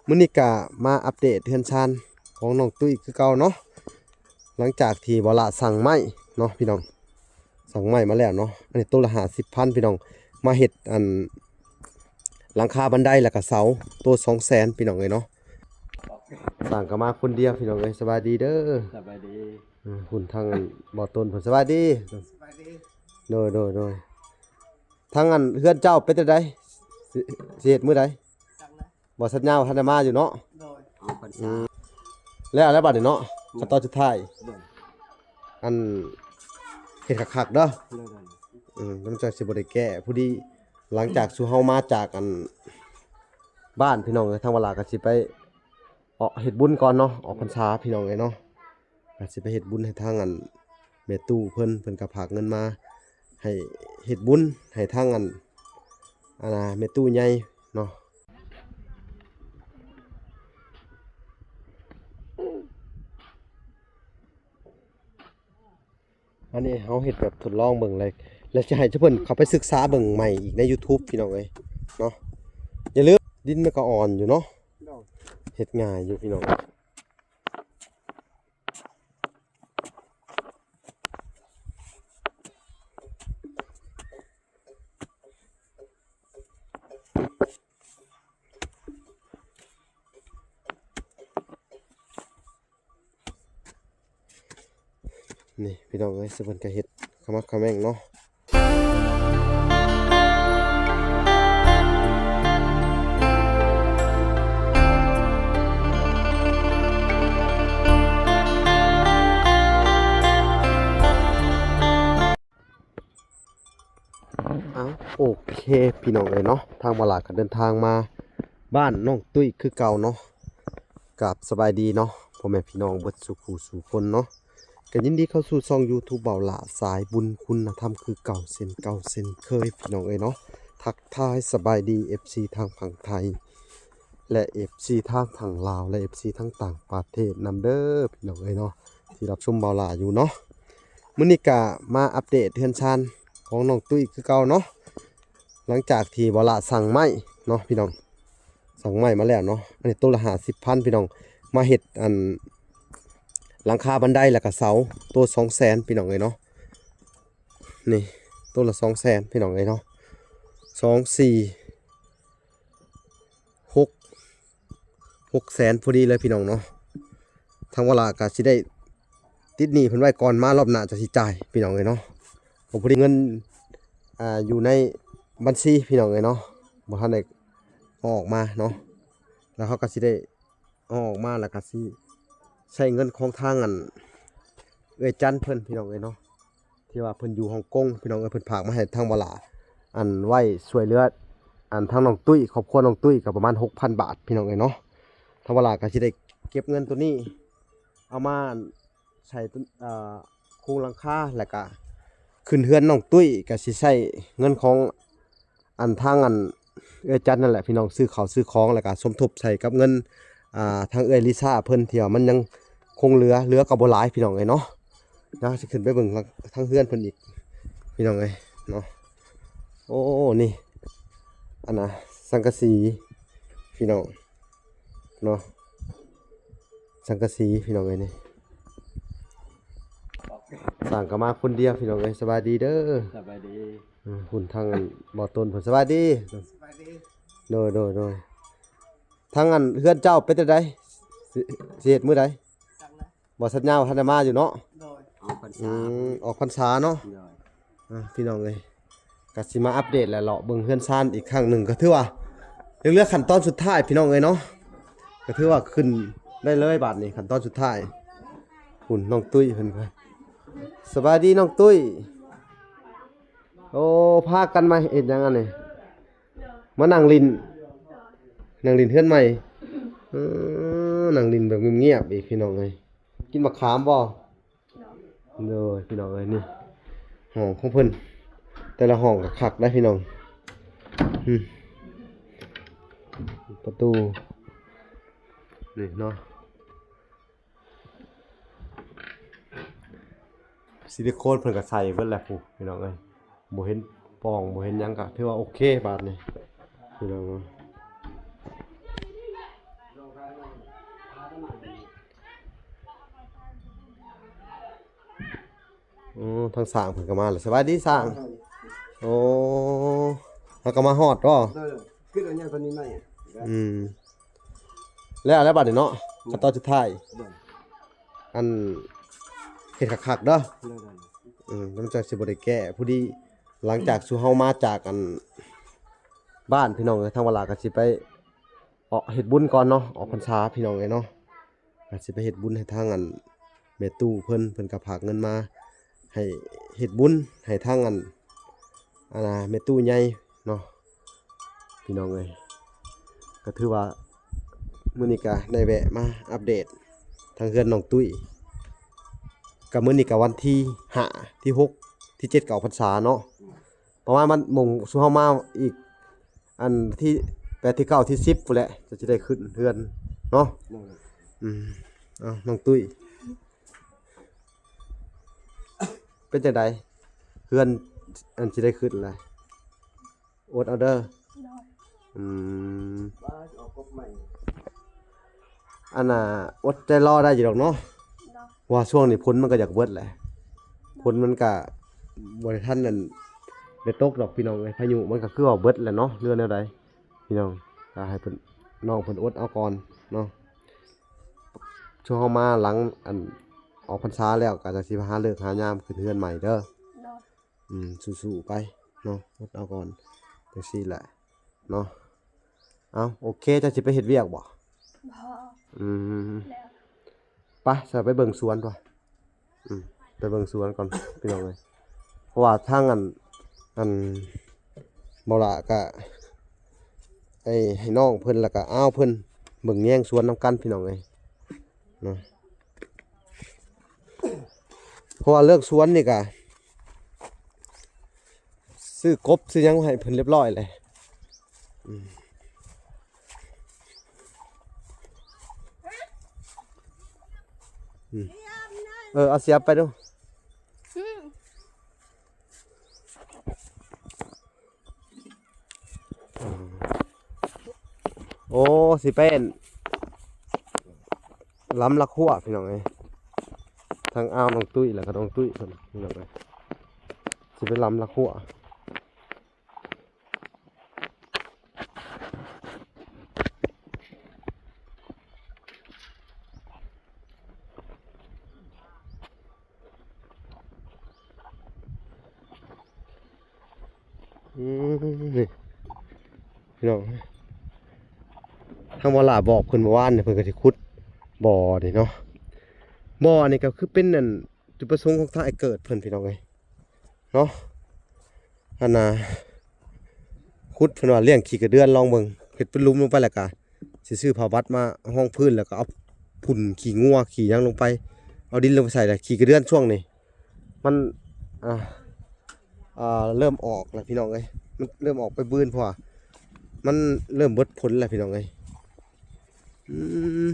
ມື້ນີ້ກະມາອັບເດດເຮືອນຊານຂອງນ້ອງຕຸ້ຍຄືເກົ່າເນາະ ຫຼັງຈາກທີ່ບໍ່ລະສັ່ງໄມ້ເນາະພີ່ນ້ອງ ສັ່ງໄມ້ມາແລ້ວເນາະ ອັນນີ້ໂຕລະຫ້າສິບພັນພີ່ນ້ອງ ມາເຮັດອັນຫຼັງຄາບັນໄດ ແລ້ວກະເສົາ ໂຕສອງແສນພີ່ນ້ອງເອີຍເນາະ ສ້າງກະມາຄົນດຽວພີ່ນ້ອງເອີຍ ສະບາຍດີເດີ ສະບາຍດີ ເອີ ຫຸ້ນທາງອັນບໍ່ຕົ້ນເພິ່ນ ສະບາຍດີ ສະບາຍດີ ໂດຍ ໂດຍ ໂດຍ ທາງອັນເຮືອນເຈົ້າເປັນຈັ່ງໃດ ຊິ ຊິເຮັດມື້ໃດ ບໍ່ສັນຍາວ່າທັນໄດ້ມາຢູ່ເນາະ ໂດຍ ອອກພັນສາ ອືມ ແລ້ວ ແລ້ວບັດນີ້ເນາະ ໂດຍ ຂັ້ນຕອນສຸດທ້າຍ ໂດຍ ອັນເຮັດຄັກໆເດີ ໂດຍ ໂດຍ ອືມ ມັນຈັ່ງຊິບໍ່ໄດ້ແກ້ ພໍດີຫຼັງຈາກສູ່ເຮົາມາຈາກອັນບ້ານພີ່ນ້ອງເອີຍ ທາງວາລາກໍຊິໄປເອາະເຮັດບຸນກ່ອນເນາະ ອອກພັນສາພີ່ນ້ອງເອີຍເນາະ ກໍຊິໄປເຮັດບຸນໃຫ້ທາງອັນແມ່ຕູ້ເພິ່ນ ເພິ່ນກໍຝາກເງິນມາໃຫ້ເຮັດບຸນໃຫ້ທາງອັນ ອັນນ່າ ແມ່ຕູ້ໃຫຍ່ເນາະ ອັນນີ້ເຮົາເຮັດແບບທົດລອງເບິ່ງເລີຍ ແລ້ວຊິໃຫ້ເພິ່ນເຂົ້າໄປສຶກສາເບິ່ງໃໝ່ອີກໃນຢູທູບພີ່ນ້ອງເອີຍເນາະ ຢ່າລືມ ດິນມັນກໍອ່ອນຢູ່ເນາະ ໂດຍ ເຮັດງ່າຍຢູ່ພີ່ນ້ອງ. ນີ້ພີ່ນ້ອງເອີຍ ສະເພິ່ນກະເຮັດຂະໝັກຂະແໝງເນາະ ເອົາ ໂອເຄພີ່ນ້ອງເອີຍເນາະ ທາງວາລາກໍເດີນທາງມາບ້ານນ້ອງຕຸ້ຍຄືເກົ່າເນາະ ກາບສະບາຍດີເນາະ ພໍ່ແມ່ພີ່ນ້ອງເບິດສູ່ຜູ້ສູ່ຄົນເນາະ ກໍຍິນດີເຂົ້າສູ່ຊ່ອງຢູທູບເບົາຫຼ້າ ສາຍບຸນຄຸນນະທຳຄືເກົ່າເຊັ່ນເກົ່າເຊັ່ນເຄີຍພີ່ນ້ອງເອີຍເນາະ ທັກທາຍສະບາຍດີເອັຟຊີທາງຝັ່ງໄທ ແລະ ເອັຟຊີທາງຝັ່ງລາວ ແລະ ເອັຟຊີທາງຕ່າງປະເທດນຳເດີພີ່ນ້ອງເອີຍເນາະ ທີ່ຮັບຊົມເບົາຫຼ້າຢູ່ເນາະ ມື້ນີ້ກະມາອັບເດດເຮືອນຊານຂອງນ້ອງຕຸ້ຍຄືເກົ່າເນາະ ຫຼັງຈາກທີ່ເບົາຫຼ້າສັ່ງໄມ້ເນາະພີ່ນ້ອງ ສັ່ງໄມ້ມາແລ້ວເນາະ ອັນນີ້ໂຕລະຫ້າສິບພັນພີ່ນ້ອງ ມາເຮັດອັນຫຼັງຄາບັນໄດ ແລ້ວກະເສົາ ໂຕສອງແສນພີ່ນ້ອງເອີຍເນາະ ນີ້ໂຕລະສອງແສນພີ່ນ້ອງເອີຍເນາະ ສອງ ສີ່ ຫົກ ຫົກແສນພໍດີເລີຍພີ່ນ້ອງເນາະ ທາງວາລາກໍຊິໄດ້ຕິດໜີ້ເພິ່ນໄວ້ກ່ອນ ມາລອບໜ້າຈະຊິຈ່າຍພີ່ນ້ອງເອີຍເນາະ ກໍພໍດີເງິນ ອ່າ ຢູ່ໃນບັນຊີພີ່ນ້ອງເອີຍເນາະ ບໍ່ທັນໄດ້ເອົາອອກມາເນາະ ແລ້ວເຮົາກໍຊິໄດ້ ເອົາອອກມາແລ້ວກໍຊິໃຊ້ເງິນຂອງທາງອັນເອື້ອຍຈັນເພິ່ນພີ່ນ້ອງເອີຍເນາະ ທີ່ວ່າເພິ່ນຢູ່ຮົງກົງພີ່ນ້ອງເອີຍ ເພິ່ນຝາກມາໃຫ້ທາງວາລາ ອັນໄວ້ຊ່ວຍເຫຼືອ ອັນທາງນ້ອງຕຸ້ຍ ຄອບຄົວນ້ອງຕຸ້ຍກໍປະມານຫົກພັນບາດພີ່ນ້ອງເອີຍເນາະ ທາງວາລາກໍຊິໄດ້ເກັບເງິນໂຕນີ້ເອົາມາ ໃສ່ ເອີ ໂຄງຫຼັງຄາ ແລ້ວກະຂຶ້ນເຮືອນນ້ອງຕຸ້ຍ ກະຊິໃຊ້ເງິນຂອງອັນທາງອັນເອື້ອຍຈັນນັ້ນແຫຼະພີ່ນ້ອງ ຊື້ເຂົ້າຊື້ຂອງ ແລ້ວກະສົມທົບໃສ່ກັບເງິນ ອ່າ ທາງເອື້ອຍລິຊາເພິ່ນ ທີ່ວ່າມັນຍັງຄົງເຫຼືອ ເຫຼືອກໍບໍ່ຫຼາຍພີ່ນ້ອງເອີຍເນາະ ດຽວຊິຂຶ້ນໄປເບິ່ງທາງເຮືອນເພິ່ນອີກພີ່ນ້ອງເອີຍເນາະ ໂອ້ ນີ້ ອັນນ່າ ສັງກະສີພີ່ນ້ອງ ເນາະ ສັງກະສີພີ່ນ້ອງເອີຍນີ້ ສ້າງກໍມາຄົນດຽວພີ່ນ້ອງເອີຍ ສະບາຍດີເດີ ສະບາຍດີ ເອີ ຫຸ້ນທາງອັນບໍ່ຕົ້ນເພິ່ນ ສະບາຍດີ ສະບາຍດີ ໂດຍ ໂດຍ ໂດຍ ທາງອັນເຮືອນເຈົ້າເປັນຈັ່ງໃດ ຊິ ຊິເຮັດມື້ໃດ ບໍ່ສັນຍາວ່າທັນໄດ້ມາຢູ່ເນາະ ໂດຍ ອອກພັນສາ ອືມ ອອກພັນສາເນາະ ໂດຍ ອ່າ ພີ່ນ້ອງເອີຍ ກໍຊິມາອັບເດດ ແລະ ເລາະເບິ່ງເຮືອນຊານອີກຄັ້ງໜຶ່ງ ກໍຖືວ່າເຫຼືອໆຂັ້ນຕອນສຸດທ້າຍພີ່ນ້ອງເອີຍເນາະ ກໍຖືວ່າຂຶ້ນໄດ້ເລີຍບາດນີ້ ຂັ້ນຕອນສຸດທ້າຍ ຫຸ້ນນ້ອງຕຸ້ຍເພິ່ນ ສະບາຍດີນ້ອງຕຸ້ຍ ໂອ້ ພາກັນມາເຮັດຫຍັງອັນນີ້ ມານັ່ງຫຼິ້ນ ນັ່ງຫຼິ້ນເຮືອນໃໝ່ ເອີ ນັ່ງຫຼິ້ນແບບງຽບໆອີກພີ່ນ້ອງເອີຍ ກິນໝາກຂາມບໍ່? ໂດຍ ພີ່ນ້ອງເອີຍ ນີ້ຫ້ອງຂອງເພິ່ນ ແຕ່ລະຫ້ອງກໍຄັກໄດ໋ພີ່ນ້ອງ ອືມ ປະຕູ ນີ້ເນາະ ຊິລິໂຄນເພິ່ນກໍໃສ່ເບິດແຫຼະພຸ້ນ ພີ່ນ້ອງເອີຍ ບໍ່ເຫັນປ່ອງ ບໍ່ເຫັນຫຍັງ ກໍຖືວ່າໂອເຄບາດນີ້ ພີ່ນ້ອງເນາະ. ໂອ້ ທາງຊ່າງເພິ່ນກໍມາແລ້ວ. ສະບາຍດີຊ່າງ. ໂອ້ ເຮົາກໍມາຮອດເນາະ. ເອີ ຄືເອົາຫຍັງຕົວນີ້ມາ. ອືມ ແລ້ວ ແລ້ວບັດນີ້ເນາະ ຂັ້ນຕອນສຸດທ້າຍ ອັນ ເຮັດຄັກໆເດີ. ເອີ ມັນຈັ່ງຊິບໍ່ໄດ້ແກ້. ພໍດີຫຼັງຈາກສູ່ເຮົາມາຈາກ ອັນ ບ້ານ ພີ່ນ້ອງເອີຍ, ທາງວາລາກໍຊິໄປ ອອກເຮັດບຸນກ່ອນເນາະ, ອອກພັນສາພີ່ນ້ອງເອີຍເນາະ. ກໍຊິໄປເຮັດບຸນໃຫ້ທາງ ອັນ ແມ່ຕູ້ເພິ່ນ, ເພິ່ນກໍຝາກເງິນມາໃຫ້ເຮັດບຸນໃຫ້ທາງ ອັນ ອັນນ່າ ແມ່ຕູ້ໃຫຍ່ເນາະ ພີ່ນ້ອງເອີຍ. ກໍຖືວ່າມື້ນີ້ກໍໄດ້ແວະມາອັບເດດທາງເຮືອນນ້ອງຕຸ້ຍ. ກໍມື້ນີ້ກໍວັນທີຫ້າ ທີຫົກ ທີເຈັດ ກໍອອກພັນສາເນາະ. ປະມານວັນມົງສູ່ເຮົາມາອີກ ອັນທີແປດ ທີເກົ້າ ທີສິບພຸ້ນແຫຼະ ຈະຊິໄດ້ຂຶ້ນເຮືອນເນາະ. ໂດຍ ອືມ ເອົາ ນ້ອງຕຸ້ຍ ເປັນຈັ່ງໃດ ເຮືອນ ອັນຊິໄດ້ຂຶ້ນແລ້ວ? ອົດເອົາເດີ. ໂດຍ ອືມ ວ່າຊິອອກກົບໃໝ່ ອັນນ່າ ອົດໃຈລໍໄດ້ຢູ່ດອກເນາະ. ໂດຍ ວ່າຊ່ວງນີ້ຝົນມັນກໍຢາກເບິດແຫຼະ. ໂດຍ ຝົນມັນກະບໍ່ໄດ້ທັນ ອັນ ໄດ້ຕົກດອກພີ່ນ້ອງເອີຍ, ພາຍຸມັນກໍຄືວ່າເບິດແຫຼະເນາະ ຫຼືແນວໃດພີ່ນ້ອງ. ກໍໃຫ້ເພິ່ນ ນ້ອງເພິ່ນອົດເອົາກ່ອນເນາະ. ຊ່ວງເຮົາມາຫຼັງ ອັນ ອອກພັນສາແລ້ວ ກໍຈະຊິຫາເລີກຫາຍາມຂຶ້ນເຮືອນໃໝ່ເດີ. ໂດຍ ອືມ ສູ້ໆໄປເນາະ, ອົດເອົາກ່ອນ ຈັ່ງຊີ້ແຫຼະເນາະ. ເອົາ ໂອເຄ ເຈົ້າຊິໄປເຮັດວຽກບໍ່? ບໍ່ ອືມ ແລ້ວ ໄປ ຊະ ໄປເບິ່ງສວນຕົວະ. ອືມ ໄປເບິ່ງສວນກ່ອນພີ່ນ້ອງເອີຍ. ເພາະວ່າທາງ ອັນ ອັນ ບໍ່ລະກະ ໄອ້ ໃຫ້ນ້ອງເພິ່ນ ແລ້ວກະອ້າວເພິ່ນເບິ່ງແຍງສວນນຳກັນພີ່ນ້ອງເອີຍເນາະ. ເພາະວ່າເລື່ອງສວນນີ້ກະ ຊື້ກົບຊື້ຫຍັງໃຫ້ເພິ່ນຮຽບຮ້ອຍແລ້ວ. ອືມ ອືມ ເອີ ເອົາສຽບໄປດູ. ອືມ ໂອ້ ຊິໄປ ລຳລະຂົວພີ່ນ້ອງເອີຍ, ທັງອ້າວນ້ອງຕຸ້ຍ ແລ້ວກໍນ້ອງຕຸ້ຍເພິ່ນພີ່ນ້ອງເອີຍ, ຊິໄປລຳລະຂົວ. ອືມ ນີ້ພີ່ນ້ອງ ທາງວາລາບອກເພິ່ນເມື່ອວານນີ້ ເພິ່ນກໍຊິຂຸດບໍ່ນີ້ເນາະ. ບໍ່ນີ້ກໍຄືເປັນ ອັນ ຈຸດປະສົງຂອງທາງອ້າຍເກີດເພິ່ນ ພີ່ນ້ອງເອີຍເນາະ. ອັນນ່າ ຂຸດ ເພິ່ນວ່າລ້ຽງຂີ້ກະເດືອນລອງເບິ່ງ, ເຮັດເປັນຫຼຸມລົງໄປ ແລ້ວກະຊິຊື້ຜ້າບັດມາຮອງພື້ນ ແລ້ວກະເອົາຝຸ່ນຂີ້ງົວຂີ້ຫຍັງລົງໄປ, ເອົາດິນລົງໄປໃສ່ ແລ້ວຂີ້ກະເດືອນຊ່ວງນີ້ ມັນ ອ່າ ອ່າ ເລີ່ມອອກແລ້ວພີ່ນ້ອງເອີຍ, ມັນເລີ່ມອອກໄປບືນ ເພາະວ່າມັນເລີ່ມເບິດຜົນແລ້ວພີ່ນ້ອງເອີຍ. ອືມ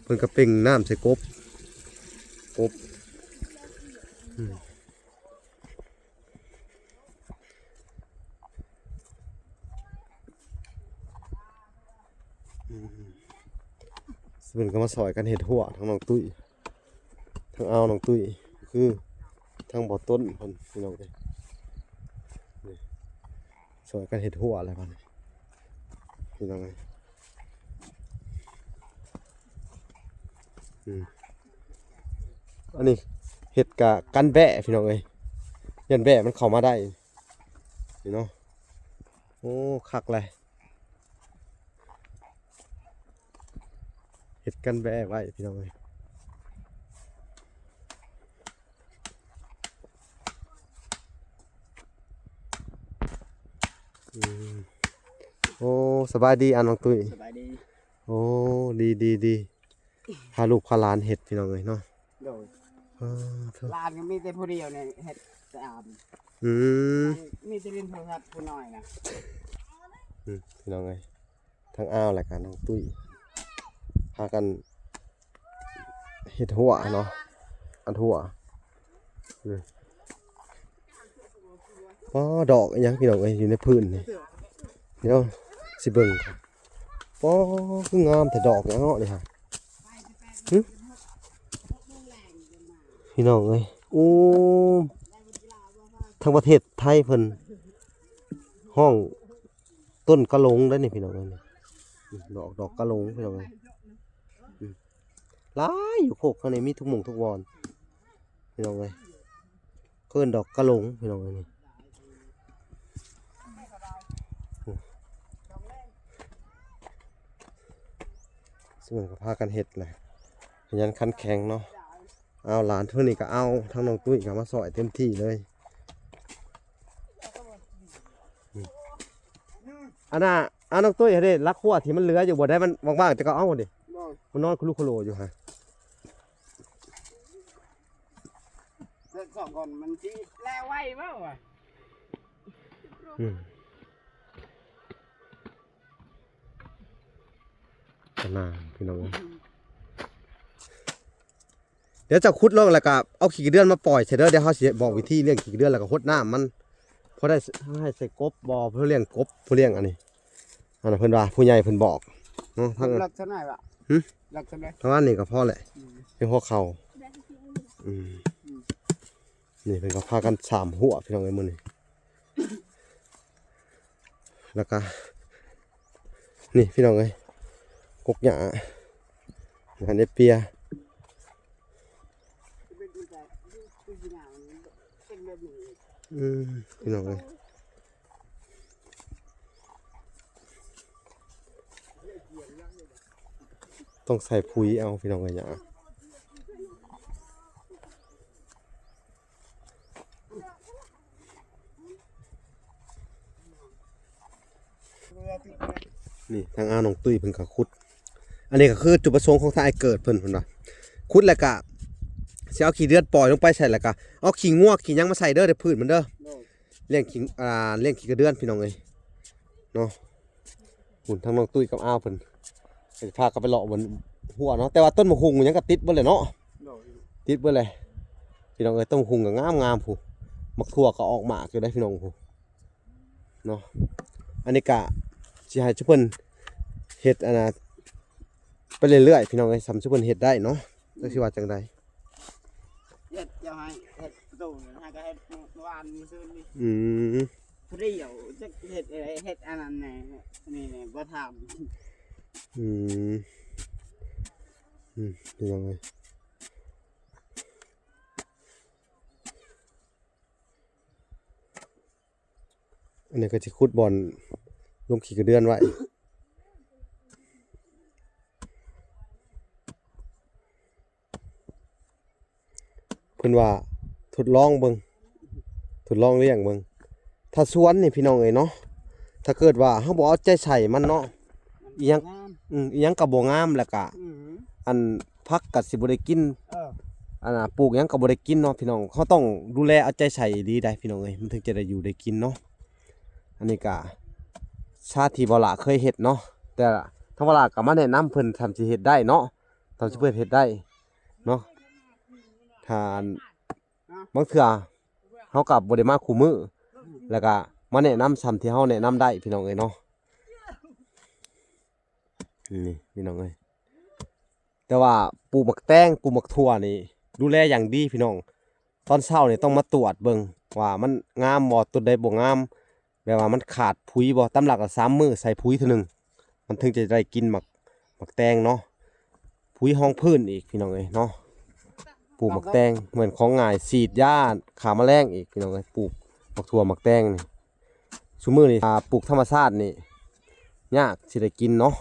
ເພິ່ນກໍເປັ່ງນ້ຳໃສ່ກົບ ກົບ ອືມ ອືມ ເພິ່ນກໍມາຊ່ອຍກັນເຮັດຮົ້ວ ທັງນ້ອງຕຸ້ຍ ທັງອ້າວນ້ອງຕຸ້ຍ ຄືທັງບໍ່ຕົ້ນເພິ່ນ ພີ່ນ້ອງເອີຍ, ນີ້ຊ່ອຍກັນເຮັດຮົ້ວແລ້ວບັດນີ້ ພີ່ນ້ອງເອີຍ. ອືມ ອັນນີ້ເຮັດກະກັນແບ້ ພີ່ນ້ອງເອີຍ, ຢ້ານແບ້ມັນເຂົ້າມາໄດ້ ນີ້ເນາະ. ໂອ້ ຄັກແຫຼະ ເຮັດກັນແບ້ໄວ້ ພີ່ນ້ອງເອີຍ. ອືມ ໂອ້ ສະບາຍດີ ອາ ນ້ອງຕຸ້ຍ. ສະບາຍດີ. ໂອ້ ດີໆໆ ພາລູກພາຫຼານເຮັດ ພີ່ນ້ອງເອີຍເນາະ. ໂດຍ ເອີ ຫຼານກໍມີແຕ່ຜູ້ດຽວນີ້ເຮັດແຕ່ອາມ. ອືມ ມີແຕ່ຫຼິ້ນໂທລະສັບຜູ້ນ້ອຍນະ. ອືມ ພີ່ນ້ອງເອີຍ ທັງອາວ ແລ້ວກະນ້ອງຕຸ້ຍ ພາກັນເຮັດຮົ້ວເນາະ, ອັນຮົ້ວ ນີ້ ອໍ ດອກອີ່ຫຍັງ ພີ່ນ້ອງເອີຍ ຢູ່ໃນພື້ນນີ້. ດຽວຊິເບິ່ງ. ອໍ ຄືງາມແທ້ ດອກຫຍັງເນາະນີ້ຫາ ຫຶ ພີ່ນ້ອງເອີຍ. ໂອ້ ທາງປະເທດໄທເພິ່ນຮ້ອງຕົ້ນກະຫຼົງເດ້ນີ້ພີ່ນ້ອງເອີຍ ດອກ ດອກກະຫຼົງພີ່ນ້ອງເອີຍ ອືມ ຫຼາຍຢູ່ໂຄກເຮົານີ້ ມີທຸກໝ່ອງທຸກບ່ອນພີ່ນ້ອງເອີຍ ເອີ້ນດອກກະຫຼົງພີ່ນ້ອງເອີຍນີ້ ອືມ ເຊິ່ງເພິ່ນກໍພາກັນເຮັດແຫຼະ ຂະຫຍັນຂັນແຂງເນາະ. ເອົາ ຫຼານເພິ່ນນີ້ກໍເອົາ ທາງນ້ອງຕຸ້ຍກໍມາຊ່ອຍເຕັມທີ່ເລີຍ ອືມ ອັນນ່າ ເອົາ ນ້ອງຕຸ້ຍເດ້ ລັກຮົ້ວທີ່ມັນເຫຼືອຢູ່ບໍ່ໄດ້ ມັນວ່າງໆ ເຈົ້າກໍເອົາເດ້ ບໍ່ ມັນນອນຄຸລຸໂຄໂລຢູ່ຫະ ເຮັດສອງຄົນມັນຊິແລໄວບໍ່ວະ ອືມ ຂະໜາດພີ່ນ້ອງເອີຍ ດຽວເຈົ້າຂຸດລົງ ແລ້ວກໍເອົາຂີ້ກະເດືອນມາປ່ອຍໃສ່ເດີ ດຽວເຮົາຊິບອກວິທີລ້ຽງຂີ້ກະເດືອນ ແລ້ວກໍຫົດນ້ຳມັນ ພໍໄດ້ໃຫ້ໃສ່ກົບບໍ່ ເພື່ອລ້ຽງກົບ ເພື່ອລ້ຽງອັນນີ້ ອັນນັ້ນເພິ່ນວ່າ ຜູ້ໃຫຍ່ເພິ່ນບອກເນາະ ທາງ ລັກສະນະວ່າ ຫຶ ລັກສະນະ ປະມານນີ້ກໍພໍແຫຼະ ອືມ ເປັນຫົວເຂົ່າ ອືມ ອືມ ນີ້ເພິ່ນກໍພາກັນສາມຫົວພີ່ນ້ອງເອີຍມື້ນີ້ ແລ້ວກະ ນີ້ພີ່ນ້ອງເອີຍ ກົກຫຍ້າ ອັນນີ້ເປຍ ອືມ ພີ່ນ້ອງເອີຍ ຕ້ອງໃສ່ປຸ໋ຍເອົາພີ່ນ້ອງເອີຍ ຫຍ້າ ນີ້ທາງອ້າຍນ້ອງຕຸ້ຍເພິ່ນກໍຂຸດ ອັນນີ້ກໍຄືຈຸດປະສົງຂອງທາງອ້າຍເກີດເພິ່ນ ເພິ່ນວ່າຂຸດແລ້ວກະຊິເອົາຂີ້ເດືອນປ່ອຍລົງໄປໃສ່ ແລ້ວກະເອົາຂີ້ງົວຂີ້ຫຍັງມາໃສ່ເດີ ໃນພືດມັນເດີ ໂດຍ ລ້ຽງຂີ້ ອ່າ ລ້ຽງຂີ້ກະເດືອນພີ່ນ້ອງເອີຍເນາະ ພຸ້ນທາງນ້ອງຕຸ້ຍກັບອ້າຍເພິ່ນ ຊິພາກັນໄປເລາະເບິ່ງຮົ້ວເນາະ ແຕ່ວ່າຕົ້ນໝາກຫຸ່ງຫຍັງກໍຕິດເບິດແຫຼະເນາະ ໂດຍ ຕິດເບິດແຫຼະ ພີ່ນ້ອງເອີຍ ຕົ້ນໝາກຫຸ່ງກໍງາມໆ ພຸ້ນ ໝາກຖົ່ວກໍອອກໝາກຢູ່ເດ້ພີ່ນ້ອງ ພຸ້ນ ເນາະ ອັນນີ້ກະຊິໃຫ້ຊຸເພິ່ນເຮັດ ອັນນ່າ ໄປເລື້ອຍໆ ພີ່ນ້ອງເອີຍ ສ່ຳຊຸເພິ່ນເຮັດໄດ້ເນາະ ຈັກຊິວ່າຈັ່ງໃດ ເຮັດຈະໃຫ້ເຮັດປະຕູ ຫາກໍເຮັດມື້ວານມື້ຊືນນີ້ ອືມ ພອດຽວຈັກເຮັດ ເຮັດອັນນັ້ນແດ່ ນີ້ແດ່ ບໍ່ຖາມ ອືມ ອືມ ພີ່ນ້ອງເອີຍ ອັນນີ້ກໍຊິຂຸດບ່ອນລົງຂີ້ກະເດືອນໄວ້ ເພິ່ນວ່າທົດລອງເບິ່ງ ທົດລອງລ້ຽງເບິ່ງ ຖ້າສວນນີ້ພີ່ນ້ອງເອີຍເນາະ ຖ້າເກີດວ່າເຮົາບໍ່ເອົາໃຈໃສ່ມັນເນາະ ອີ່ຫຍັງ ອືມ ອີ່ຫຍັງກໍບໍ່ງາມ ແລ້ວກະ ອືມ ອັນ ຜັກກໍຊິບໍ່ໄດ້ກິນ ເອີ ອັນນ່າ ປູກຫຍັງກໍບໍ່ໄດ້ກິນເນາະພີ່ນ້ອງ ເຮົາຕ້ອງດູແລເອົາໃຈໃສ່ດີໄດ໋ພີ່ນ້ອງເອີຍ ມັນເຖິງຈະໄດ້ຢູ່ໄດ້ກິນເນາະ ອັນນີ້ກະຊາທີ່ບໍ່ຫຼ້າເຄີຍເຮັດເນາະ ແຕ່ທາງບໍ່ຫຼ້າກໍມາແນະນຳເພິ່ນ ສ່ຳຊິເຮັດໄດ້ເນາະ ສ່ຳຊິເພິ່ນເຮັດໄດ້ເນາະ ຖ້າ ບາງເທື່ອເຮົາກໍບໍ່ໄດ້ມາຄູ່ມື້ ແລ້ວກໍມາແນະນຳສ່ຳທີ່ເຮົາແນະນຳໄດ້ພີ່ນ້ອງເອີຍເນາະ ນີ້ພີ່ນ້ອງເອີຍ ແຕ່ວ່າປູກໝາກແຕງ ປູກໝາກຖົ່ວນີ້ ດູແລຢ່າງດີພີ່ນ້ອງ ຕອນເຊົ້ານີ້ຕ້ອງມາຕວດເບິ່ງວ່າມັນງາມບໍ່ ຕົ້ນໃດບໍ່ງາມ ແບບວ່າມັນຂາດປຸ໋ຍບໍ່ ຕາມຫຼັກສາມມື້ໃສ່ປຸ໋ຍເທື່ອໜຶ່ງ ມັນເຖິງຈະໄດ້ກິນໝາກ ໝາກແຕງເນາະ ປຸ໋ຍຮອງພື້ນອີກພີ່ນ້ອງເອີຍເນາະ ປູກໝາກແຕງແມ່ນຂອງງ່າຍ ສີດຢາຂ້າມະແລງອີກພີ່ນ້ອງເອີຍ ປູກໝາກຖົ່ວໝາກແຕງນີ້ ຊຸມື້ນີ້ ອ່າ ປູກທຳມະຊາດນີ້ຍາກຊິໄດ້ກິນເນາະ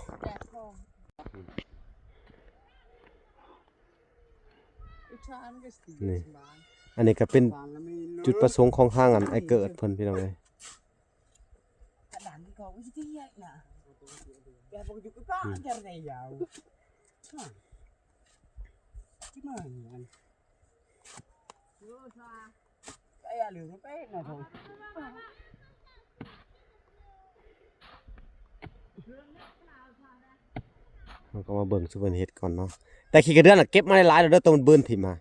ນີ້ ອັນນີ້ກໍເປັນຈຸດປະສົງຂອງທາງອັນອ້າຍເກີດເພິ່ນພີ່ນ້ອງເອີຍ ເຮົາກໍມາເບິ່ງຊຸເພິ່ນເຮັດກ່ອນເນາະ ແຕ່ຂີ້ກະເດືອນນະເກັບມາຫຼາຍໆແລ້ວເດີ ໂຕມັນບືນຖິ້ມມາ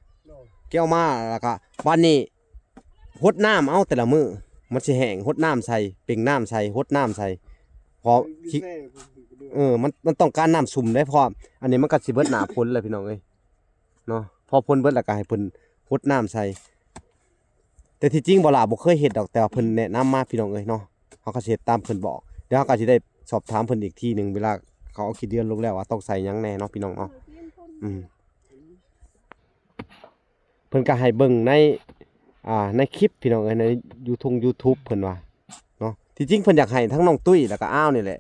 ເກັບເອົາມາ ແລ້ວກໍບາດນີ້ຫົດນ້ຳເອົາແຕ່ລະມື້ ມັນຊິແຫ້ງ ຫົດນ້ຳໃສ່ ເປັ່ງນ້ຳໃສ່ ຫົດນ້ຳໃສ່ ເພາະ ເອີ ມັນ ມັນຕ້ອງການນ້ຳຊຸ່ມເດ້ ເພາະວ່າອັນນີ້ມັນກໍຊິເບິດໜ້າຝົນແລ້ວພີ່ນ້ອງເອີຍ ເນາະ ພໍຝົນເບິດແລ້ວກໍໃຫ້ເພິ່ນຫົດນ້ຳໃສ່ ແຕ່ທີ່ຈິງບໍ່ຫຼ້າບໍ່ເຄີຍເຮັດດອກ ແຕ່ວ່າເພິ່ນແນະນຳມາພີ່ນ້ອງເອີຍເນາະ. ເຮົາກໍຊິເຮັດຕາມເພິ່ນບອກ. ດຽວເຮົາກໍຊິໄດ້ສອບຖາມເພິ່ນອີກທີໜຶ່ງ ເວລາເຂົາເອົາຂີ້ເດືອນລົງແລ້ວວ່າຕ້ອງໃສ່ຫຍັງແດ່ເນາະພີ່ນ້ອງເນາະ. ອືມ ເພິ່ນກໍໃຫ້ເບິ່ງໃນ ອ່າ ໃນຄລິບພີ່ນ້ອງເອີຍ ໃນຢູທູບ ຢູທູບເພິ່ນວ່າເນາະ. ທີ່ຈິງເພິ່ນຢາກໃຫ້ທັງນ້ອງຕຸ້ຍແລ້ວກໍອ້າວນີ້ແຫຼະ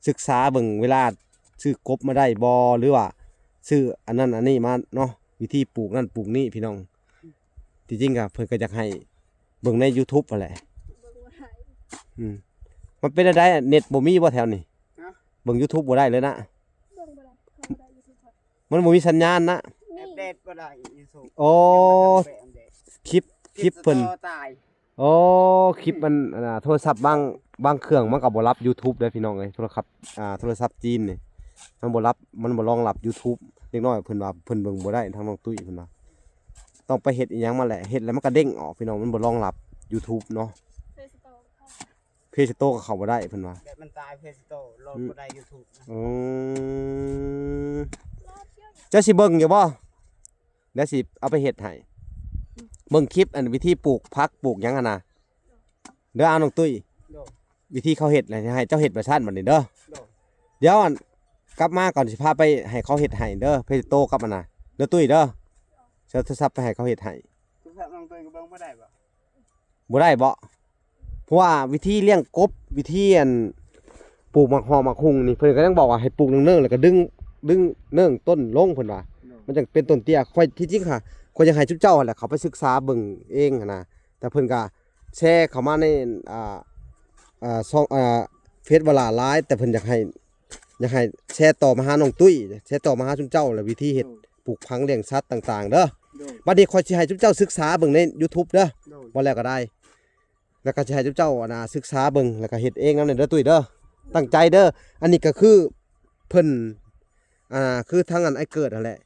ສຶກສາເບິ່ງເວລາຊື້ກົບມາໄດ້ບໍ່ ຫຼືວ່າຊື້ອັນນັ້ນອັນນີ້ມາເນາະ ວິທີປູກນັ້ນປູກນີ້ພີ່ນ້ອງ. ທີ່ຈິງກໍເພິ່ນກໍຢາກໃຫ້ເບິ່ງໃນຢູທູບຫັ້ນແຫຼະ. ເບິ່ງບໍ່ໄດ້ ອືມ ມັນເປັນແນວໃດ ເນັດບໍ່ມີບໍ່ແຖວນີ້? ຮະ? ເບິ່ງຢູທູບບໍ່ໄດ້ເລີຍນະ? ເບິ່ງບໍ່ໄດ້ ເຂົ້າບໍ່ໄດ້ຢູທູບ ມັນບໍ່ມີສັນຍານນະ? ມີ ອັບເດດບໍ່ໄດ້ຢູທູບ. ໂອ້ ຍັງບໍ່ທັນໄປອັບເດດ ຄລິບ ຄລິບເພິ່ນ ຄລິບສະຕໍຕາຍ. ໂອ້ ຄລິບມັນ ອັນນ່າ ໂທລະສັບບາງ ບາງເຄື່ອງມັນກໍບໍ່ຮັບຢູທູບເດ້ພີ່ນ້ອງເອີຍ. ໂທລະສັບ ອ່າ ໂທລະສັບຈີນນີ້ ມັນບໍ່ຮັບ ມັນບໍ່ຮອງຮັບຢູທູບ. ເດັກນ້ອຍເພິ່ນວ່າເພິ່ນເບິ່ງບໍ່ໄດ້ ທາງນ້ອງຕຸ້ຍເພິ່ນວ່າ ຕ້ອງໄປເຮັດອີ່ຫຍັງມາແຫຼະ ເຮັດແລ້ວມັນກໍເດ້ງອອກພີ່ນ້ອງ ມັນບໍ່ຮອງຮັບຢູທູບເນາະ. ເພລສະໂຕ ເພລສະໂຕກໍເຂົ້າບໍ່ໄດ້ເພິ່ນວ່າ ແບບມັນຕາຍເພລສະໂຕ ໂຫຼດ ອືມ ບໍ່ໄດ້ຢູທູບນະ. ອືມ ເຈົ້າຊິເບິ່ງຢູ່ບໍ່? ດຽວຊິເອົາໄປເຮັດໃຫ້ ເບິ່ງຄລິບອັນວິທີປູກຜັກປູກຫຍັງຫັ້ນນະເດີ. ອ້າວ ນ້ອງຕຸ້ຍ ໂດຍ ວິທີເຂົາເຮັດແຫຼະ ໃຫ້ເຈົ້າເຮັດປະຊັ້ນບັດນີ້ເດີ. ໂດຍ ດຽວອັນ ກັບມາກ່ອນຊິພາໄປໃຫ້ເຂົາເຮັດໃຫ້ເດີ ເພລສະໂຕກັບອັນນະເດີ ຕຸ້ຍເດີ. ເອົາໂທລະສັບໄປໃຫ້ເຂົາເຮັດໃຫ້. ໂທລະສັບນ້ອງຕຸ້ຍກໍເບິ່ງບໍ່ໄດ້ບໍ່? ບໍ່ໄດ້ບໍ່? ເພາະວ່າວິທີລ້ຽງກົບ ວິທີອັນປູກໝາກຫອກໝາກຫຸ່ງນີ້ ເພິ່ນກໍຍັງບອກວ່າໃຫ້ປູກເນີ່ງໆ ແລ້ວກໍດຶງ ດຶງເນີ່ງຕົ້ນລົງເພິ່ນວ່າ ໂດຍ ມັນຈັ່ງເປັນຕົ້ນເຕ້ຍ. ຂ້ອຍ ທີ່ຈິງຫາ ຂ້ອຍຢາກໃຫ້ຊຸມເຈົ້າຫັ້ນແຫຼະເຂົ້າໄປສຶກສາເບິ່ງເອງຫັ້ນນະ ແຕ່ເພິ່ນກໍແຊເຂົ້າມາໃນ ອ່າ ອ່າ ຊ່ອງ ອ່າ ເຟສບໍ່ຫຼ້າຫຼາຍ ແຕ່ເພິ່ນຢາກໃຫ້ ຢາກໃຫ້ແຊຕໍ່ມາຫານ້ອງຕຸ້ຍ ແຊຕໍ່ມາຫາຊຸມເຈົ້າ ແລະ ວິທີເຮັດ ໂດຍ ປູກຝັງລ້ຽງສັດຕ່າງໆເດີ. ໂດຍ ບັດນີ້ຂ້ອຍຊິໃຫ້ຊຸມເຈົ້າສຶກສາເບິ່ງໃນຢູທູບເດີ. ໂດຍ ບໍ່ແລ້ວກໍໄດ້ ແລ້ວກໍຊິໃຫ້ເຈົ້າອັນນ່າສຶກສາເບິ່ງ ແລ້ວກໍເຮັດເອງນຳເດີຕຸ້ຍເດີ. ຕັ້ງໃຈເດີ ອັນນີ້ກໍຄືເພິ່ນ ອ່າ ຄືທາງອັນອ້າຍເກີດຫັ້ນແຫຼະ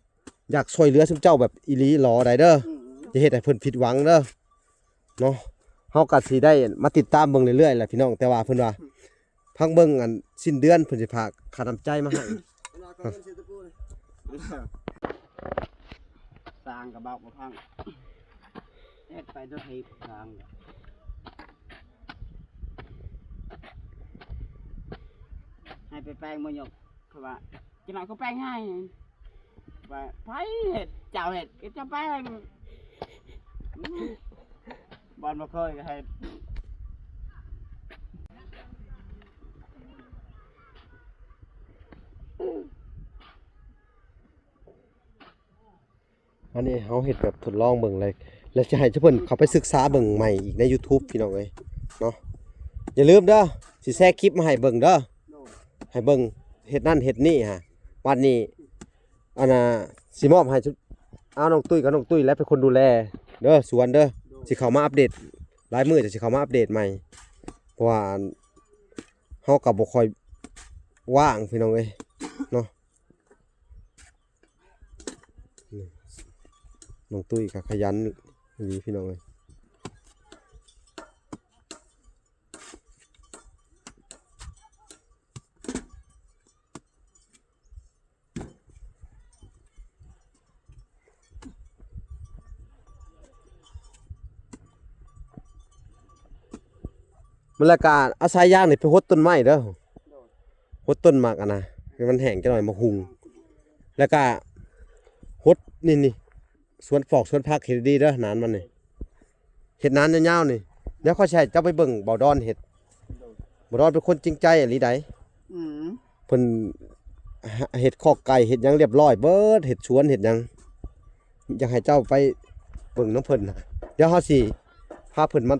ຢາກຊ່ວຍເຫຼືອຊຸມເຈົ້າແບບອີ່ຫຼີຫຼໍໃດເດີ. ອືມ ຢ່າເຮັດໃຫ້ເພິ່ນຜິດຫວັງເດີເນາະ. ເຮົາກໍຊິໄດ້ມາຕິດຕາມເບິ່ງເລື້ອຍໆແຫຼະພີ່ນ້ອງ ແຕ່ວ່າເພິ່ນວ່າ ອືມ ພັງເບິ່ງອັນສິ້ນເດືອນເພິ່ນຊິພາຄ່ານ້ຳໃຈມາໃຫ້. ສ້າງກະບາກບໍ່ພັງ ເຮັດໄປໂດຍທີ່ສ້າງ ໃຫ້ໄປແປງບໍ່ຍົກ ເພາະວ່າ ຈະມາກໍແປງໃຫ້ ວ່າໃຜເຮັດ ເຈົ້າເຮັດກໍຈະແປງ ອືມ ບ່ອນບໍ່ເຄີຍກໍເຮັດ. ອັນນີ້ເຮົາເຮັດແບບທົດລອງເບິ່ງເລີຍ ແລ້ວຊິໃຫ້ເພິ່ນເຂົ້າໄປສຶກສາເບິ່ງໃໝ່ອີກໃນຢູທູບພີ່ນ້ອງເອີຍເນາະ. ຢ່າລືມເດີ ຊິແຊຄລິບມາໃຫ້ເບິ່ງເດີ ໃຫ້ເບິ່ງເຮັດນັ້ນເຮັດນີ້ຫາ. ບັດນີ້ ອັນນ່າ ຊິມອບໃຫ້ ເອົານ້ອງຕຸ້ຍກັບນ້ອງຕຸ້ຍແຫຼະເປັນຄົນດູແລເດີ ສວນເດີ. ຊິເຂົ້າມາອັບເດດ ຫຼາຍມື້ຈະຊິເຂົ້າມາອັບເດດໃໝ່ ເພາະວ່າເຮົາກໍບໍ່ຄ່ອຍວ່າງພີ່ນ້ອງເອີຍເນາະ. ນ້ອງຕຸ້ຍກໍຂະຫຍັນອີ່ຫຼີພີ່ນ້ອງເອີຍ. ມັນລະກະເອົາສາຍຢາງນີ້ໄປຫົດຕົ້ນໄມ້ເດີ ຫົດຕົ້ນໝາກອັນນະ ໃຫ້ມັນແຫ້ງຈັກໜ້ອຍ ໝາກຫຸ່ງ ລະກະຫົດນີ້ ນີ້ ສວນຟອກສວນຜັກ ເຮັດດີໆເດີ ໜານມັນນີ້ ເຮັດໜານຍາວໆນີ້. ດຽວຂ້ອຍຊິໃຫ້ເຈົ້າໄປເບິ່ງບ່າວດອນເຮັດ ບ່າວດອນເປັນຄົນຈິງໃຈອີ່ຫຼີໃດ. ອືມ ເພິ່ນເຮັດຄອກໄກ່ ເຮັດຫຍັງລຽບຮ້ອຍເບິດ ເຮັດສວນເຮັດຫຍັງ. ຢາກໃຫ້ເຈົ້າໄປເບິ່ງນຳເພິ່ນ. ດຽວເຮົາຊິພາເພິ່ນມາ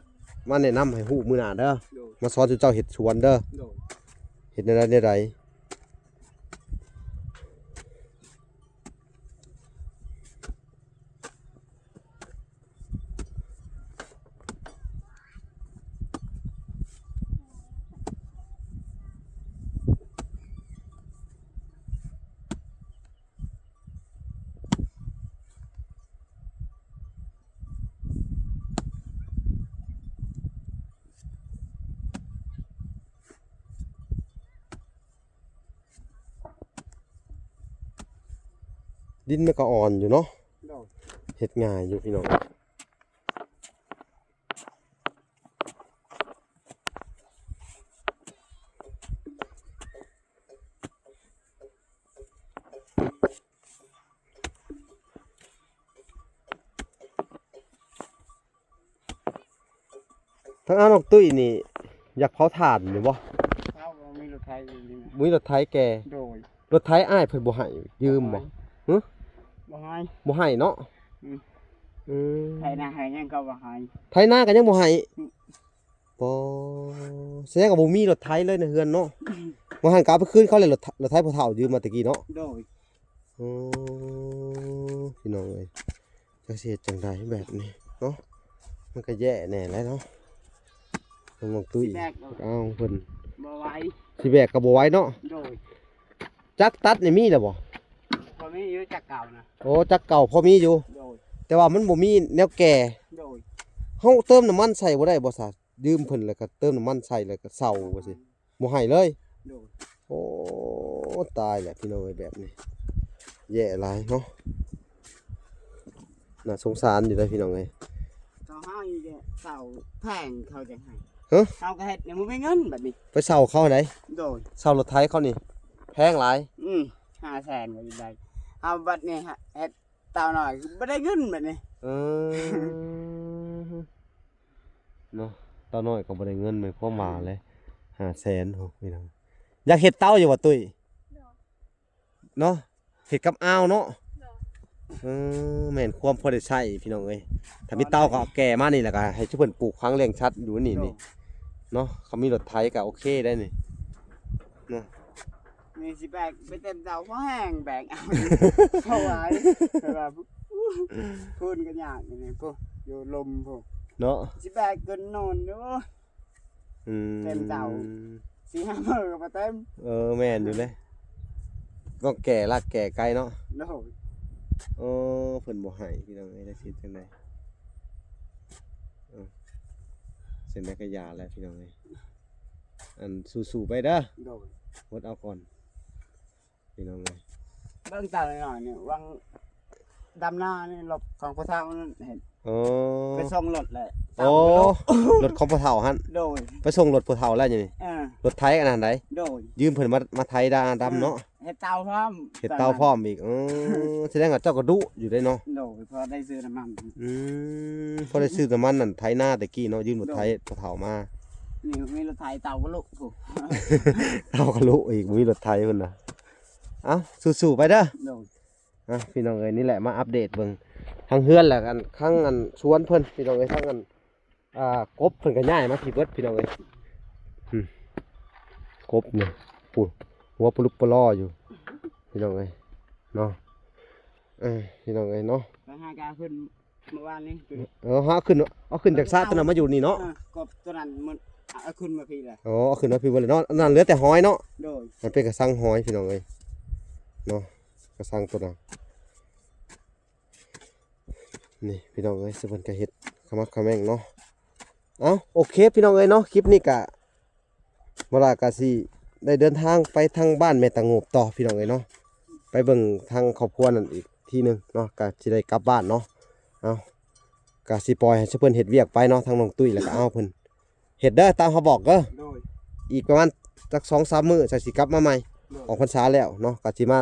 ມາແນະນຳໃຫ້ຮູ້ມື້ໜ້າເດີ ໂດຍ ມາສອນສູ່ເຈົ້າເຮັດສວນເດີ ໂດຍ ເຮັດແນວໃດແນວໃດ. ດິນມັນກໍອ່ອນຢູ່ເນາະ ໂດຍ ເຮັດງ່າຍຢູ່ພີ່ນ້ອງ. ທາງອ້າຍນ້ອງຕຸ້ຍນີ້ຢາກເຜົາຖ່ານຢູ່ບໍ່? ເຮົາບໍ່ມີລົດໄຖຢູ່ນີ້ນະ ບໍ່ມີລົດໄຖແກ່. ໂດຍ. ລົດໄຖອ້າຍເພິ່ນບໍ່ໃຫ້ຢືມບໍ່? ບໍ່ໃຫ້. ຫຶ? ບໍ່ໃຫ້. ບໍ່ໃຫ້ເນາະ? ອືມ. ອືມ. ໄຖນາໄຖຫຍັງກໍບໍ່ໃຫ້. ໄຖນາກໍຍັງບໍ່ໃຫ້? ອືມ. ປໍ ສະແດງວ່າບໍ່ມີລົດໄຖເລີຍໃນເຮືອນເນາະ? ອືມ. ວ່າຫັ້ນກໍເອົາໄປຄືນເຂົາແຫຼະ ລົດ ລົດໄຖພໍ່ເຖົ້າຢືມມາແຕ່ກີ້ເນາະ? ໂດຍ. ໂອ້ ພີ່ນ້ອງເອີຍ ຈັກຊິເຮັດຈັ່ງໃດແບບນີ້ເນາະ? ມັນກໍແຍ່ແດ່ແຫຼະເນາະ ນ້ອງຕຸ້ຍ. ຊິແບກ ເອົາເພິ່ນ ບໍ່ໄຫວ ຊິແບກກໍບໍ່ໄຫວເນາະ? ໂດຍ. ຈັກຕັດນີ້ມີແລ້ວບໍ່? ພໍມີຢູ່ຈັກເກົ່ານະ. ໂອ້ ຈັກເກົ່າພໍມີຢູ່. ໂດຍ. ແຕ່ວ່າມັນບໍ່ມີແນວແກ່. ໂດຍ. ເຮົາເຕີມນ້ຳມັນໃສ່ບໍ່ໄດ້ບໍ່ຊະ? ຢືມເພິ່ນແລ້ວກໍເຕີມນ້ຳມັນໃສ່ແລ້ວກໍເຊົາວ່າຊີ້ ບໍ່ໃຫ້ເລີຍ? ໂດຍ. ໂອ້ ຕາຍແລ້ວພີ່ນ້ອງເອີຍ ແບບນີ້ແຍ່ຫຼາຍເນາະ. ໜ້າສົງສານຢູ່ເດ້ພີ່ນ້ອງເອີຍ. ເຂົາໃຫ້ແຕ່ເຊົາແພງ ເຂົາຈັ່ງໃຫ້. ຮະ? ເຮົາກໍເຮັດຍັງບໍ່ມີເງິນບັດນີ້ ໄປເຊົ່າເຂົາໃດ໋? ໂດຍ. ເຊົ່າລົດໄຖເຂົານີ້ແພງຫຼາຍ. ອືມ. ຫ້າແສນກໍໄດ້ ເອົາບັດນີ້ເຮັດ ເຕົ້ານ້ອຍບໍ່ໄດ້ເງິນບັດນີ້. ເອີ ເນາະ ເຕົ້ານ້ອຍກໍບໍ່ໄດ້ເງິນ ໝາຍຄວາມວ່າແຫຼະ ຫ້າແສນ ໂອ້ ພີ່ນ້ອງ. ຢາກເຮັດເຕົ້າຢູ່ບໍ່ຕຸ້ຍ? ໂດຍ. ເນາະ ເຮັດກັບອ່າວເນາະ? ໂດຍ. ເອີ ແມ່ນຄວາມພໍໄດ້ໃຊ້ພີ່ນ້ອງເອີຍ. ຖ້າມີເຕົ້າກໍເອົາແກ່ມານີ້ ແລ້ວກໍໃຫ້ຊຸມເພິ່ນປູກຝັງລ້ຽງສັດຢູ່ນີ້ ໂດຍ ນີ້ເນາະ. ຄັນມີລົດໄຖກໍໂອເຄໄດ໋ນີ້ເນາະ. ນີ້ຊິແບກໄປເຕັມເຕົາ ພໍແຮງແບກເອົາ ເພາະວ່າ ເພາະວ່າພຸ້ນກໍຍາກຢູ່ນີ້ພຸ້ນ ຢູ່ລຸ່ມພຸ້ນເນາະ ຊິແບກຂຶ້ນໂນນຢູ່. ອືມ ເຕັມເຕົາ ສີ່ຫ້າມື້ກໍບໍ່ເຕັມ. ເອີ ແມ່ນຢູ່ເດ້ ຕ້ອງແກ່ລາກແກ່ໄກ່ເນາະ. ໂດຍ. ໂອ້ ເພິ່ນບໍ່ໃຫ້ພີ່ນ້ອງເອີຍ ຈັກຊິເຮັດຈັ່ງໃດ. ເອີ ເຊັ່ນໃດກໍຢ່າແຫຼະພີ່ນ້ອງເອີຍ. ອັນ ສູ້ໆໄປເດີ. ໂດຍ. ອົດເອົາກ່ອນ ພີ່ນ້ອງເອີຍ. ເບິ່ງຕາໜ້ອຍໆນີ້ ຫວ່າງດຳນານີ້ ລົດຂອງພໍ່ເຖົ້ານັ້ນເຫັນ. ໂອ້ ໄປສົ່ງລົດແຫຼະ. ໂອ້ ລົດຂອງພໍ່ເຖົ້າຫັ້ນ. ໂດຍ. ໄປສົ່ງລົດພໍ່ເຖົ້າແລ້ວຢູ່ນີ້. ເອີ ລົດໄຖອັນນັ້ນໃດ໋. ໂດຍ. ຢືມເພິ່ນມາ ມາໄຖດາ ດຳເນາະ. ເອີ ເຮັດເຕົາພ້ອມ ເຮັດເຕົາພ້ອມອີກ. ເອີ ສະແດງວ່າເຈົ້າກໍດຸຢູ່ເດ້ເນາະ. ໂດຍ. ພໍໄດ້ຊື້ນ້ຳມັນ. ອືມ ພໍໄດ້ຊື້ນ້ຳມັນນັ້ນ ໄຖນາແຕ່ກີ້ເນາະ ຢືມລົດໄຖ ໂດຍ ພໍ່ເຖົ້າມາ. ນີ້ມີລົດໄຖ ເຕົາກໍລຸພຸ້ນ ເຕົາກໍລຸອີກ ບໍ່ມີລົດໄຖພຸ້ນນະ. ເອົ້າ ສູ້ໆໄປເດີ. ໂດຍ. ອ່ະ ພີ່ນ້ອງເອີຍ ນີ້ແຫຼະ ມາອັບເດດເບິ່ງທາງເຮືອນ ແລ້ວກັນ ທາງອັນສວນເພິ່ນ ພີ່ນ້ອງເອີຍ. ທາງອັນ ອ່າ ກົບເພິ່ນກໍຍ້າຍມາພີ້ເບິດ ພີ່ນ້ອງເອີຍ. ອືມ ກົບນີ້ ປູ້ ຫົວປະລຸບປະລໍຢູ່ ພີ່ນ້ອງເອີຍເນາະ. ເອີ ພີ່ນ້ອງເອີຍເນາະ ໄປຫາກາຂຶ້ນ ເມື່ອວານນີ້. ເອີ ເຮົາເອົາຂຶ້ນ ເອົາຂຶ້ນຈາກສະຕົວນັ້ນມາຢູ່ນີ້ເນາະ. ເອີ ກໍຕົວນັ້ນມັນເອົາຂຶ້ນມາພີ້ແຫຼະ. ອໍ ເອົາຂຶ້ນມາພີ້ເບິດແລ້ວເນາະ. ອັນນັ້ນເຫຼືອແຕ່ຫອຍເນາະ. ໂດຍ. ມັນເປັນກະສັງຫອຍ ພີ່ນ້ອງເອີຍເນາະ ກະສັງຕົວນັ້ນ. ນີ້ ພີ່ນ້ອງເອີຍ ສະເພິ່ນກະເຮັດຂະໝັກຂະແໝງເນາະ. ເອົ້າ ໂອເຄ ພີ່ນ້ອງເອີຍເນາະ ຄລິບນີ້ກະ ເວລາກະຊິໄດ້ເດີນທາງໄປທາງບ້ານແມ່ຕາໂງບຕໍ່ ພີ່ນ້ອງເອີຍເນາະ ໄປເບິ່ງທາງຄອບຄົວນັ້ນອີກທີໜຶ່ງເນາະ ກະຊິໄດ້ກັບບ້ານເນາະ. ເອົ້າ ກະຊິປ່ອຍໃຫ້ເພິ່ນເຮັດວຽກໄປເນາະ ທາງນ້ອງຕຸ້ຍ ແລ້ວກະເອົາເພິ່ນເຮັດເດີ ຕາມເຮົາບອກເດີ. ໂດຍ. ອີກປະມານຈັກສອງສາມມື້ ຈັ່ງຊິກັບມາໃໝ່. ໂດຍ. ອອກພັນສາແລ້ວເນາະ ກະຊິມາ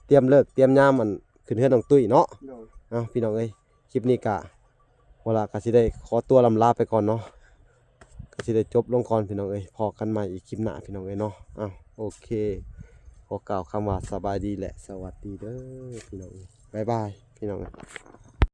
ຕຽມເລີກຕຽມຍາມ ອັນ ຂຶ້ນເຮືອນນ້ອງຕຸ້ຍເນາະ. ໂດຍ. ເອົ້າ ພີ່ນ້ອງເອີຍ ຄລິບນີ້ກະ ເວລາກະຊິໄດ້ຂໍຕົວລ່ຳລາໄປກ່ອນເນາະ ກະຊິໄດ້ຈົບລົງກ່ອນ ພີ່ນ້ອງເອີຍ. ພໍ້ກັນໃໝ່ອີກຄລິບໜ້າ ພີ່ນ້ອງເອີຍເນາະ. ເອົ້າ ໂອເຄ ຂໍກ່າວຄຳວ່າສະບາຍດີ ແລະ ສະຫວັດດີເດີ ພີ່ນ້ອງເອີຍ. ບາຍບາຍ ພີ່ນ້ອງເອີຍ.